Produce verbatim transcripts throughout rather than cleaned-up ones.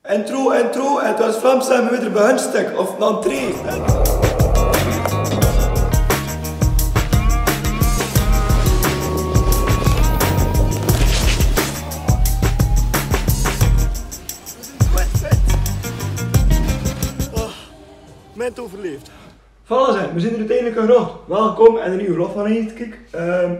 Intro, intro, en 't waor Vlaams en me weder begin stik of dan tree. Oh, mien overleefd. Voilà, zeg, me zien d'r oeteindelik gerold. Welkom en 'n nuuj vlog van Eet. Kiek, ehm,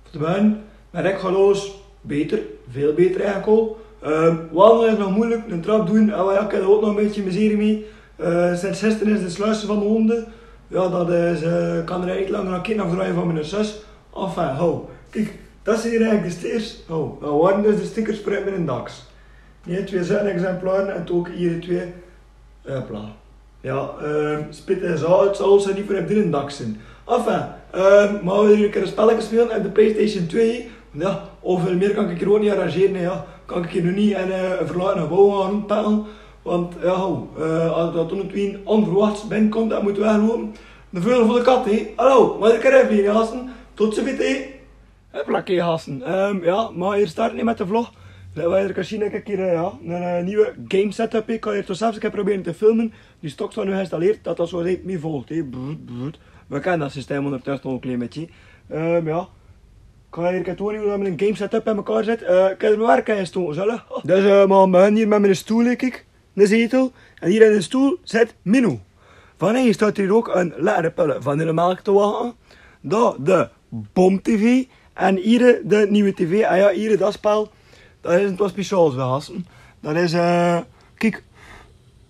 veur te beginne, mien rek geit los, beter, veul beter eigelik al. Ehm, wandele is nog meujelik, 'n trap doon, en jao, kiek, dao huurt nog 'n bietje miserie mei. Eh, sinds gister is de sluis van de honde. Jao, dat is, eh, kan d'r eigelik neet langer nao kieke of drejje van mien zus. Enfin, ho. Kiek, dat zien eigelik de stickers. Ho, dat waore dus de stickers veur op mien daks. Nein, twee zutte exemplaren en toch hie twee. Hopla. Jao, ehm, spit en zo, 't zal ze neet veur op d'n daks zien. Enfin, ehm, mer v'r gaon hie 'n spelleke speule op de PlayStation twee. Jao, of veul mieë kan ik hie ouch neet arrangere, hè, jao. Kan ik hie noe neet en, eh, verlaote bouw gaon rondpeddele. Want, jao, ho, eh, es dat dan oet wien onverwachts binnekump, dan mót 't waal lope. De vleugel veur de kat, hè. Hallo, mer ik kan effe neet, gasten. Tot ziens, hè. Hopla, kiek, gasten. Ehm, jao, mer hie start neet mit de vlog. Laot v'r hie zien, kiek hie, eh, jao, 'n, eh, nuuj game setup. Ik kan hie toch zelfs 'ne kier probere te filme. D'n stok staot noe geïnstalleerd, dat is zoe, heet mie volg, hè. Brrr, brrr. V'r kenne dat systeem ondertösse al 'n klein bietje. Ehm, jao. Kan hie kiek toon wie dat me 'n game setup in mekaar zet. Eh, kan hie bewerke en stoon, zölle. Dus, eh, mer v'r beginne hie mit miene stoel, kiek. 'Ne zetel. En hie in de stoel zit Mino. Van hie staot hie ouch 'n lekkere pelle vanillemelk te wachte. Dao de Boom-tv. En hie de nuuj tv. Ah jao, hie dat spel. Dat is 'n wat speciaals, gasten. Dat is, eh, kiek.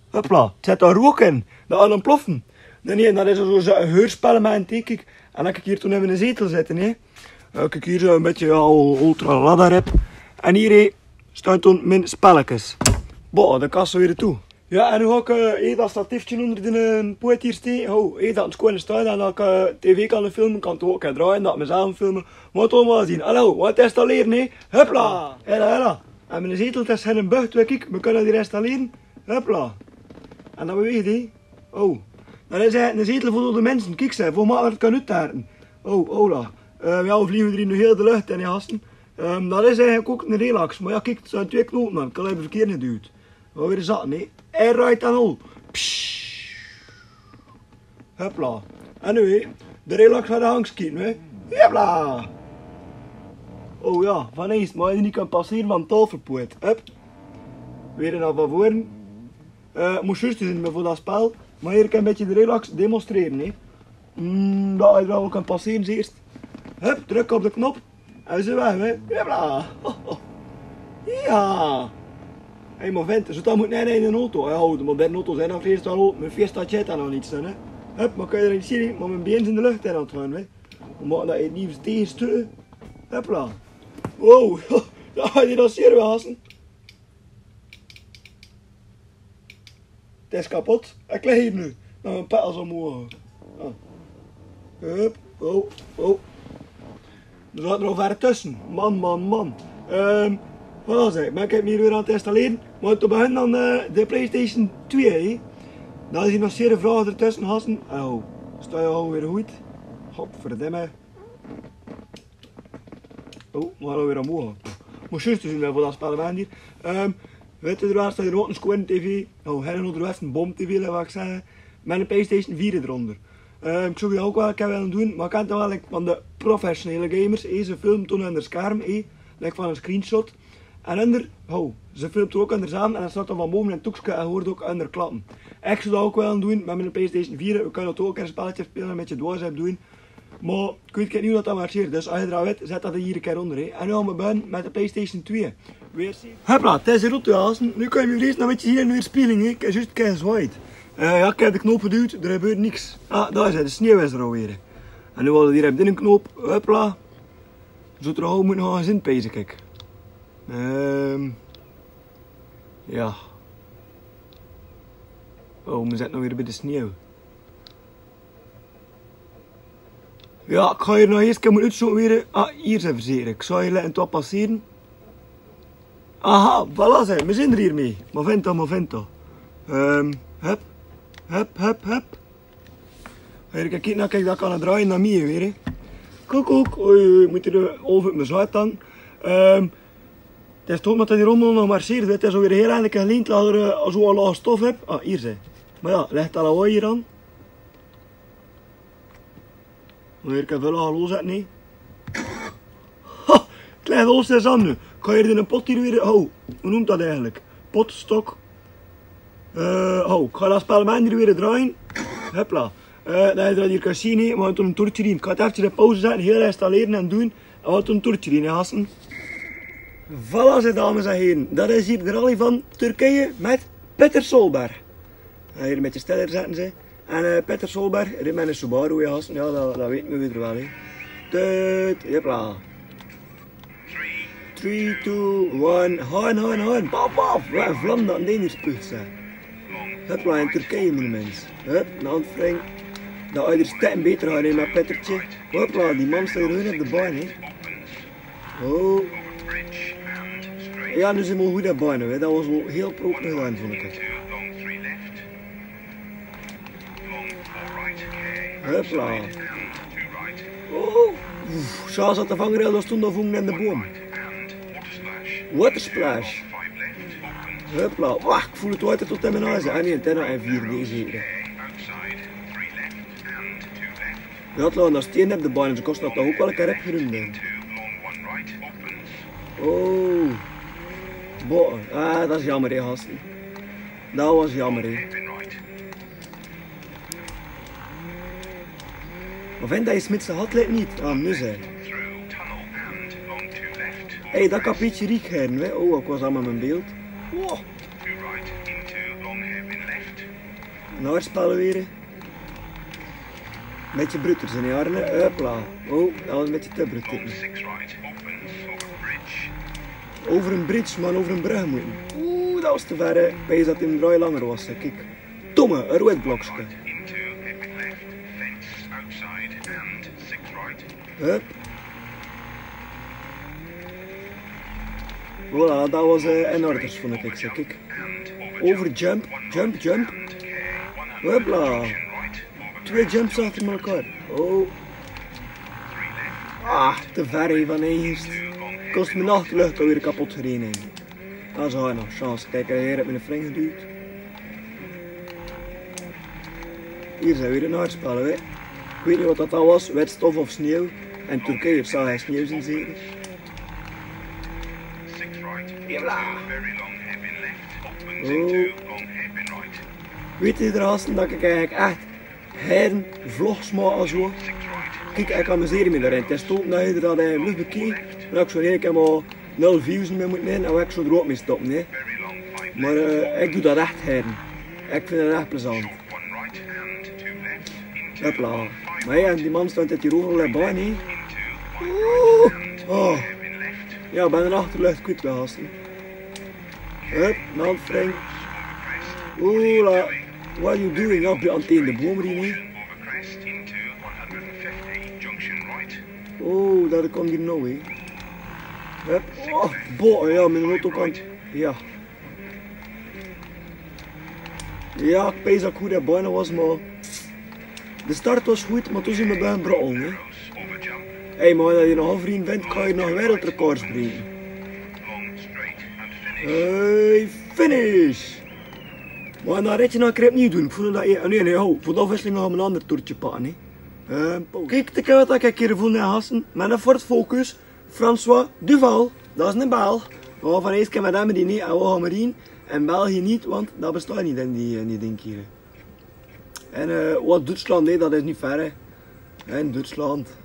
Hopla, 't zit dao rook in. Dat is aan 't ontploffe. Nae, nae, dat is zoe, zoe 'n heurspel, mer kiek. En dan kan ik hie toon effe in de zetel zitte, hè. Eh, kiek hie zoe 'n bietje, jao, ultra radar op. En hie, hè, staon toon mien spellekes. Boah, de kas weer toe. Jao, en noe gaon ik, eh, hie dat statiefke onder d'n, eh, poot hie stee. Ho, hie dat 'n sjoon stee, dan kan ik, eh, tv kan filme, kan toch ouch, eh, drejje, dat me zelf filme. Mer laot v'r mer zien. Hallo, wat is dat hie, hè? Hopla! Hela, hela. En miene zetel, dat is 'n bucht, weit ik. Me kinne die installere. Hopla. En dan beweegt die. Oh. Dat is, eh, 'ne zetel veur de minse. Kiek, ze, veur me dat kan oetdare. Oh, hola. Eh, jao, v'r vlege d'r noe hiel de lucht in, hè, gasten. Ehm, dat is eigelik ouch 'ne relax. Mer jao, kiek, 't zien twee knope aan. Kan effe verkeerd gedujd. Gaon weer zat, nae. En right aan al. Psst. Hopla. En noe, hè. De relax nao de hangskiet, hè. Hopla. Oh jao, van ins, mer hie neet kan passere van tafelpoot. Hup. Weer nao van vore. Eh, mós zjus zien, mer veur dat spel. Mer hie kan 'n bietje de relax demonstrere, hè. Mm, dat hie d'r al kan passere, zuus. Hup, druk op de knop. En ze weg, hè. Jawel. Jao. Hé, mer vent, zoe dat mót neet in 'n auto. Hè, ho, de moderne auto's zien nog steeds al, mien Fiesta Jetta nog neet, hè. Hup, mer kan je dat neet zien, hè? Mer mien been zien in de lucht aan 't gaon, hè. Mer dat is neet het eerste. Hupla. Wow. Jao, die dat zien we, gasten. 't Is kapot. Ik lig hie noe. Nao mien pels omhoog. Oh. Hup. Oh. Oh. D'r zaot d'r al ver tösse. Man, man, man. Ehm, wat waor 't? Mer ik höb 'm hie weer aan 't installere. Mer toen begin dan, eh, de PlayStation twee, hè. Dan is hie nog serieuze vraoge d'r tösse, gasten. Oh. Staot hie al weer good? Godverdomme. Oh, mer al weer omhoog. Pff, mós zjus zien, hè, veur dat spel, man, hie. Ehm, wet geer, d'r waor d'r ouch 'ne sjoon tv. Oh, hie, d'r waor 'ne bom-tv, laot ik zègke. Mit 'n PlayStation veer d'r onder. Ehm, ik zou die ouch waal 'ne kier wille doen, mer ik ken 't waal, like, van de professionele gamers, hè, ze filme toen aan 't scherm, hè, like, van 'n screenshot. En anger, ho, ze filme toen ouch aan 't zame en dan staot dan van bove 'n toekske en hoort ouch anger klappe. Ik zou dat ouch wille doen mit mien PlayStation veer, we kinne toen ouch 'n spelleke speule, 'n bietje dwars op doen. Mer ik weit neet wie dat dan marcheert, dus es geer dat wet, zet dat hie 'ne kier onder, hè. En noe gaon we beginne mit de PlayStation twee. Weer zien. Hupla, 't is d'r oet, jao, gasten. Noe kan je 'm hie nog 'n bietje zien in de weerspiegeling, hè. Ik höb zjus 'ne kier gezwaajd. Eh, jao, ik höb de knop gedujd, d'r gebeurt niks. Ah, dao is 't, de sneeuw is d'r al weer. En noe waor 't hie op deze knop, hupla. Zoe trouwens mót nog 'ne zin, pees ik. Ehm, jao. Oh, me zeen noe weer bie de sneeuw. Jao, ik gaon hie nog ins 'ne kier oetzoeke wie. Ah, hie is 't, verzeker. Ik zou hie laote passere. Aha, voilà, zeg. Me zeen d'r hie mei. Movento, movento. Ehm, hup. Hup, hup, hup. Hie, kiek, kiek, noe, kiek, dat kan 'r drejje nao mie weer, hè. Koekoek. Oei, oei, ik mót hie, eh, euver mien zwaard dan. Ehm, Test op, maar die rommel nog maar zeer. Het is alweer heel eindelijk geleend. Laat er, eh, zo al stof heb. Ah, hier zijn. Maar ja, leg dat al hier aan. Weer kan wel al los, nee. Ha! Klein los is aan nu. Kan je er een pot hier weer? Oh, hoe noemt dat eigenlijk? Pot, stok. Eh, oh, ik ga dat spel maar hier weer draaien. Hopla. Eh, dan is dat hier casino, want toen een toertje in. Ik ga het even de pauze zetten, heel installeren en doen. En wat een toertje in, hè, gasten. Voilà, zeg, dames en heren. Dat is hier de rally van Turkije met Peter Solberg. Ja, hier met de steller zetten ze. En, eh, Peter Solberg, die met een Subaru, hè, gasten. Ja, dat, dat weten we weer wel, hè. Tut, hopla. Three, two, one, han, han, han. Paf, paf. Wat een vlam dat ding is, puts, hè. Hopla, in Turkije, monument. Hup, een aanvring. Dat ouders tijd beter gaan, hè, met Pettertje. Hopla, die man staat gewoon op de baan, hè. Oh. Ja, nu zijn we goed op baan, hè. Dat was wel heel proper gedaan, vond ik het. Hopla. Oh. Oef, zo zat de vangrail, dat stond al vong in de boom. Water splash. Hopla. Wach, ik voel het water tot aan mijn nazen. Ah, nee, het is nog een vier, deze hier. Ja, trouwens, als die net de baan is, kost dat toch ook wel een karep gerund, hè. Oh. Boah. Ah, dat is jammer, hè, gasten. Dat was jammer, hè. Of en dat is met z'n had, let niet. Ah, nu zei. Hey, dat kapietje riek heen, hè. Oh, ik was allemaal mijn beeld. Wow. Naar spelen weer. Beetje bruter zijn die armen. Hopla. Oh, dat was een beetje te bruter. Over een bridge, man, over een brug moeten. Oeh, dat was te ver, hè. Bij dat in draai langer was, hè. Kijk. Domme, een rood blokske. Hup. Voilà, dat was, eh, in orde, vond ik, zeg ik. Over jump, jump, jump. Hopla. Twee jumps achter elkaar. Oh. Ah, te ver, hè, van eens. Kost mijn achterlucht alweer kapot gereden, hè. Dat is haar nog chance. Kijk, hij heeft mijn vriend geduwd. Hier zijn we weer een hardspel, hè. Ik weet niet wat dat al was, wet stof of sneeuw. En Turkije zou hij sneeuw zien, zeker. Jawel. Oh. Weet je, er was dat ik eigenlijk echt heren vlogs maak en zo. Kijk, ik amuseer me daarin. Het is top dat je dat, eh, lucht bekijkt. Maar ik zou eigenlijk helemaal nul views niet meer moeten nemen en ik zou er ook mee stoppen, hè. Maar, eh, ik doe dat echt heren. Ik vind het echt plezant. Hopla. Maar ja, die man stond het hier overal bij, hè. Oeh. Oh. Ja, bijna achterlucht kwijt wel, gasten. Hup, nou, Frank. Oeh, la. What are you doing up aan de boom, Rini? Oh, daar komt hier nou, hè. Hup. Oh, boah, ja, mijn auto kan. Ja. Ja, ik pees dat ik goed aan 't banen was, maar de start was goed, maar toen zien we bij een brol, hè. Hey, maar dat je nog over een vent kan je nog wereldrecords breken. Hey, finish! Maar dan rijdt je nog een keer opnieuw doen. Ik vond dat, nee, nee, ho, voor de afwisseling gaan we een ander toertje pakken, hè. Eh, kijk, de kaart, kijk hier, voel naar Hassen. Maar dan voor het focus, François Duval, dat is een Belg. Oh, van eens keer met hem die niet, en we gaan maar in. En België niet, want dat bestaat niet in die, in die ding hier. En, eh, wat Duitsland, nee, dat is niet ver, hè. En Duitsland.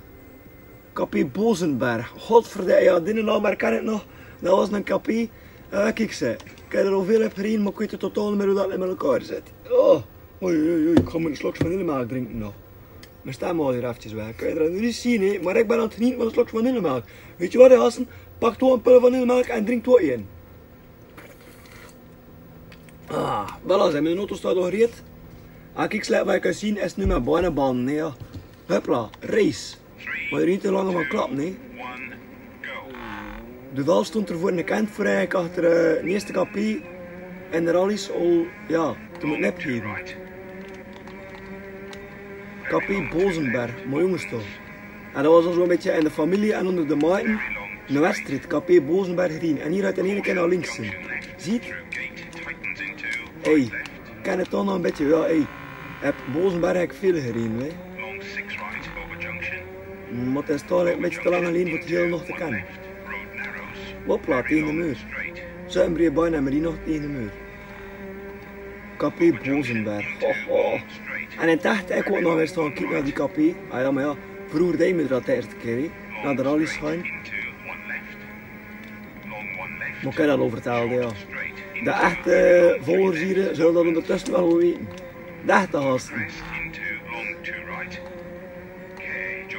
Kapi Bosenberg. Godverdomme, ja, die naam herken ik nog. Dat was een kapi. Eh, kijk ze. Ik heb er al veel heb gereden, maar ik weet het totaal niet meer hoe dat in elkaar zit. Oh, oei, oei, oei, ik ga maar een slokje vanillemelk drinken nog. Maar sta maar hier eventjes weg. Kan je er niet zien, hè? Maar ik ben aan het genieten van een slokje vanillemelk. Weet je wat, hè, Hassen? Pak toch een pil vanillemelk en drink toch in. Ah, voilà, zeg, mijn auto staat al gereed. Ah, kijk, slecht wat je kan zien, is nu mijn barneband, nee, ja. Hopla, race. Maar er niet te lang van klap, nee. Duval stond er voor in de kant voor eigenlijk achter, eh, de eerste kapi. En de rallies al, ja, te moet nep geven. Kapi Bosenberg, maar jongens toch. En dat was al zo'n beetje in de familie en onder de maten. Noordstraat, Café Bosenberg herin. En hie geit dan eine keer nao links. Zuus? Ei, kin 't dan nao 'n bietje, jao, ei. Höb Bosenberg höb ik väöl herin, wee. Mer dat is toch 'n bietje te lang allein veur 't hiel nog te kenne. Hopla, taenge de muur. Zoe'n brieë baan, mer die nog taenge de muur. Café Bosenberg. Ho, ho. En in dacht ik wou nog ins gaon kieke nao die café. Ah jao, mer jao. Vreuger deje v'r dat de ierste kier, hè. Nao de rallies gaon. Mer ik höb dat al vertèld, jao. De echte volgers hie zulle dat óngertösse waal waal weite. Dacht ik haos.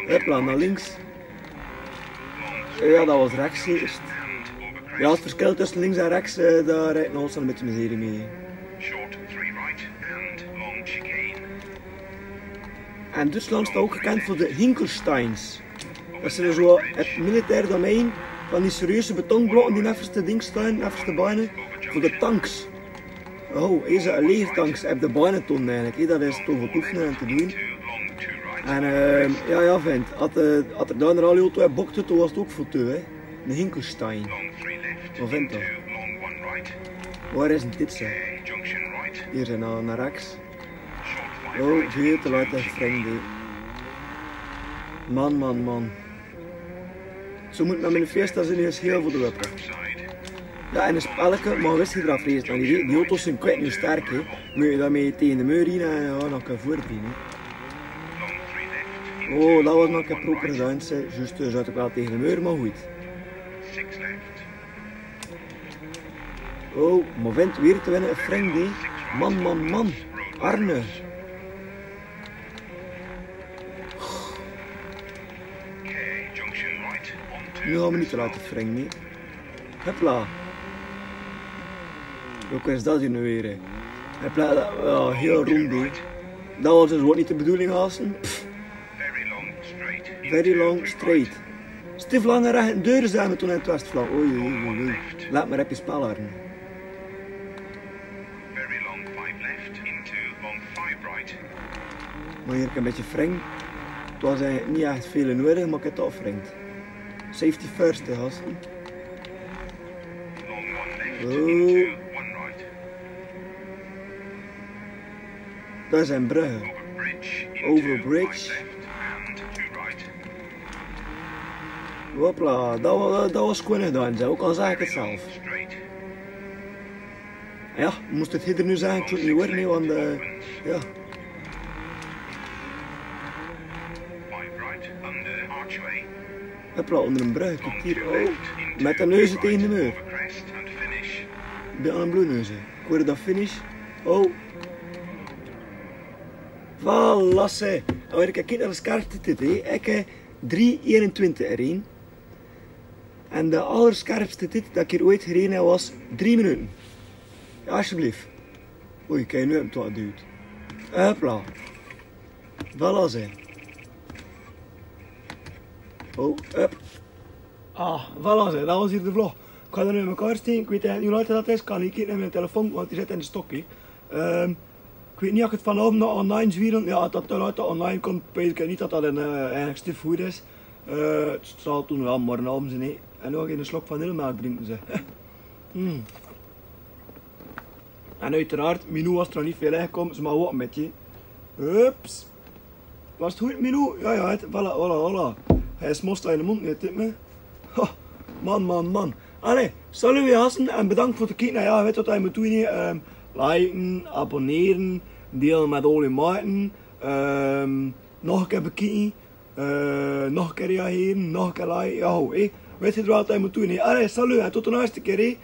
Hopla, nao links. Jao, dat waas rechs ieës. Jao, 't versjil tösse links en rechs, eh, dao höb ik nog zoe'n bietje miserie mei. En Duutsland staot ouch gekènd veur de Hinkelsteins. Dat zeen zoe 't militair domein van die serieuze betonblokke die neffers de ding staon, neffers de bane, veur de tanks. Oh, is 't 'n legertanks op de bane toen eigelik, hè? Dat is toch veur te oefene en te doon. En, eh, jao, jao, vent, as, eh, as 'r dao 'n rallyauto op bokte, toen waas 't ouch veur te, hè? 'Ne Hinkelstein. Wat vent dat? Wo is 'n dit, hè? Hie zeen nao, nao rechs. Oh, väöl te laat, vrunj. Man, man, man. Zoe mót 't mit mien Fiesta zeen, is hiel väöl te lope. Jao, en e spelleke, mer wis te d'r op vrees, want die, die auto's zeen kwiet neet sterk, hè. Mós te dao mit taenge de muur in, eh, jao, dan kins te voordrie, hè. Oh, dat waas nog 'ne proper dans, hè. Zjus, eh, zoot ik waal taenge de muur, mer good. Oh, moment, weer te wennen, e vrunj, hè. Man, man, man. Arne. Noe, gaon v'r neet te laat, vrunj, hè. Hopla. Oké, is dat hie noe weer, hè. Hopla, jao, hiel rond, hè. Dat waas dus ouch neet de bedoeling, gaste. Pff. Very long straight. Stief lange rech en deur zeen v'r toen in 't west vloog. Oei, oei, oei, oei. Laot mer effe spellere. Mer hie 'n bietje vrunj. 't Waas, eh, neet ech väöl nuuedig, mer ik höb 't toch vrunj. Safety first, hè, gaste. Oh. Dat is 'n brug. Over bridge. Hopla, dat wa-, dat waas gewoon gedaon, zèk. Ouch al zag ik 't zelf. Jao, mós 't hie d'r noe zègke, ik zów 't neet huure, nae, want, eh, jao. Hopla, ónger 'n brug, kiek hie, oh. Mit de neus taenge de muur. Bie 'n bloedneus. Ik huur dat finish. Oh. Voilà, zèk. Alweer, kiek nao de scherpste tied, hè. Ik, eh, drie eenentwintig gereden. En de allerscherpste tied dat ik hie oeits gereden höb, waas drie minute. Jao, alsjeblieft. Oei, kiek noe 'm toch, dude. Hopla. Voilà, zèk. Oh, hup. Ah, voilà, zèk. Dat waas hie de vlog. Ik gaon 'm noe in mekaar stieke. Ik weit eigelik neet wie laat dat is. Kan ik neet mit mien telefoon, want die zit in de stok, hè. Ehm, ik weit neet of ik 't vanaovend nog online zwier. Jao, as dat later online kump, weit ik neet of dat dan, eh, eigelik stief good is. Eh, 't zal toen waal morgenaovend zeen, hè. En noe gaon ik 'ne slok vanillemelk drinke, zèk. Hmm. En oeteraard, Minou waas d'r nog neet veur gekomme, ze maag ouch mit, hè. Hups. Waas 't good, Minou? Jao, jao, 't, voilà, voilà, voilà. Hae is mos in de mond, neet, tip me. Ha, man, man, man. Allee, salut, gaste, en bedank veur 't kieke. Jao, wèt geer wat geer mót doon, hè. Ehm, liken, abonnere, deile mit al eur maten. Ehm, nog 'ne kier bekieke. Eh, nog 'ne kier reagere, nog 'ne kier like, jao, hè. Wèt geer wat geer mót doon, hè. Allee, salut, hè, tot de nächste kier, hè.